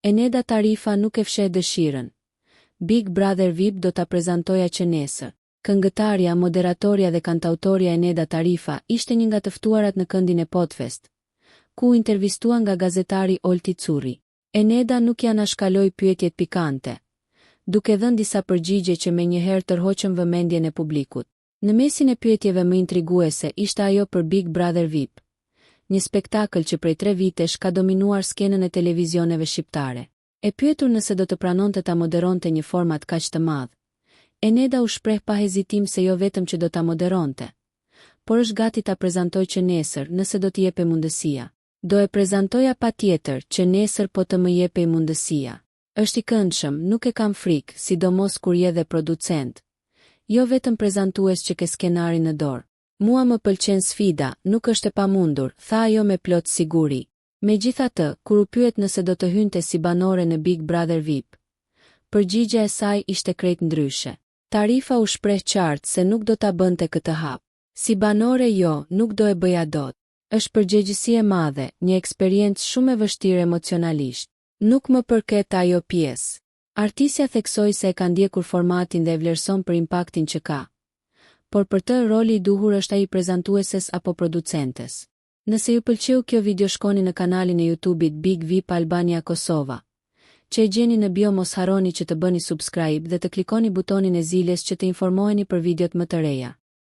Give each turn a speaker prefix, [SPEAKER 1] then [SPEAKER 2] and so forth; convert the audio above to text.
[SPEAKER 1] Eneda Tarifa nuk e fsheh dëshirën. Big Brother VIP do ta prezantoja që nesër. Këngëtarja, moderatorja dhe kantautorja Eneda Tarifa ishte një nga të ftuarat në këndin e Podfest, ku u intervistua nga gazetari Olti Curri. Eneda nuk i anashkaloi pyetjet pikante, duke dhënë disa përgjigje që menjëherë tërhoqën vëmendjen e publikut. Në mesin e pyetjeve më intriguese ishte ajo për Big Brother VIP, një spektakël që prej tre vitesh ka dominuar skenën e televizioneve shqiptare. E pyetur nëse do të pranonte ta moderonte një format kaq të madh, Eneda u shpreh pa hezitim se jo vetëm që do ta moderonte, por është gati ta prezantojë që nesër, nëse do t'i jepej mundësia. Do e prezantoja patjetër, që nesër po të më jepej mundësia. Është i këndshëm, nuk e kam frikë, sidomos kur je dhe producent. Jo vetëm prezantues që ke skenarin në dorë. Mua më pëlqen sfida, nuk është e pamundur, tha ajo me plot siguri. Megjithatë, kur u pyet nëse do të hynte si banore në Big Brother VIP, përgjigja e saj ishte krejt ndryshe. Tarifa u shpreh qartë se nuk do ta bënte këtë hap. Si banore jo, nuk do e bëja dot. Është përgjegjësi e madhe, një eksperiencë shumë e vështirë emocionalisht. Nuk më përket ajo pjesë. Artistja theksoi se e ka ndjekur formatin dhe e vlerëson për impaktin që ka. Por për të, roli i duhur është ai i prezantueses apo producentes. Nëse ju pëlqeu kjo video shkoni në kanalin e YouTube-it Big VIP Albania Kosova, që e gjeni në bio mos harroni që të bëni subscribe dhe të klikoni butonin e ziles që të informoheni për videot më të reja.